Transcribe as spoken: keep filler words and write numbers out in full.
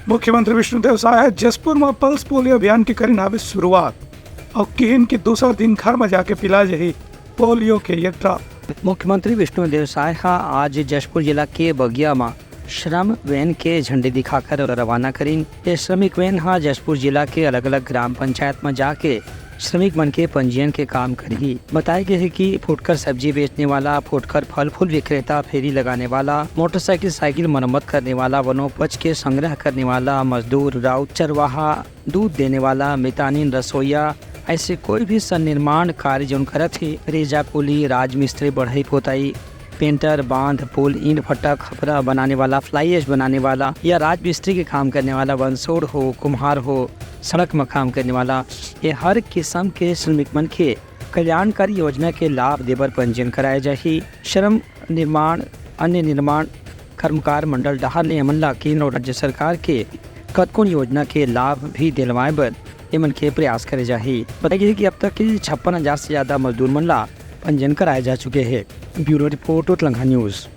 मुख्यमंत्री विष्णुदेव साय ह जशपुर म पल्स पोलियो अभियान के करिन हावे शुरुआत। अउ किहिन कि दूसर दिन घर म जाके पिलाय जाही पोलियो के ये ड्रॉप। मुख्यमंत्री विष्णुदेव साय ह आज जशपुर जिला के बगिया म श्रम वैन के झंडी दिखाकर रवाना करिन। ये श्रमिक वैन ह जशपुर जिला के अलग-अलग ग्राम पंचायत म जाके श्रमिक मन के पंजीयन के काम करही। बताय गे हे कि फुटकर सब्जी बेचने वाला, फुटकर फल फूल विक्रेता, फेरी लगाने वाला, मोटरसाइकिल साइकिल मरम्मत करने वाला, वनोपज के संग्रह करने वाला, मजदूर, राउत, चरवाहा, दूध देने वाला, मितानिन, रसोईया, ऐसे कोई भी सन्निर्माण कार्य जोन करत हे, रेजा कुली, राजमिस्त्री, बढ़ई पोताई, पेंटर, बांध, पुल, ईंट भट्टा, खपरा बनाने वाला, फ्लाई ऐश बनाने वाला या राजमिस्त्री के काम करने वाला, वंसोड़ हो, कुम्हार हो, सड़क म काम करने वाला, ये हर किसम के श्रमिक मन के कल्याणकारी योजना के लाभ देबर पंजीयन कराए जाही। श्रम निर्माण, अन्य निर्माण कर्मकार मंडल डहार ले एमन ला केंद्र अउ राज्य सरकार के कतकोन योजना के लाभ भी दिलवाए बर एमन के प्रयास करे जाही। बताया गया है कि अब तक के छप्पन हजार से ज्यादा मजदूर मन ला पंजीयन कराए जा चुके हे। ब्यूरो रिपोर्ट, उतलंघा न्यूज।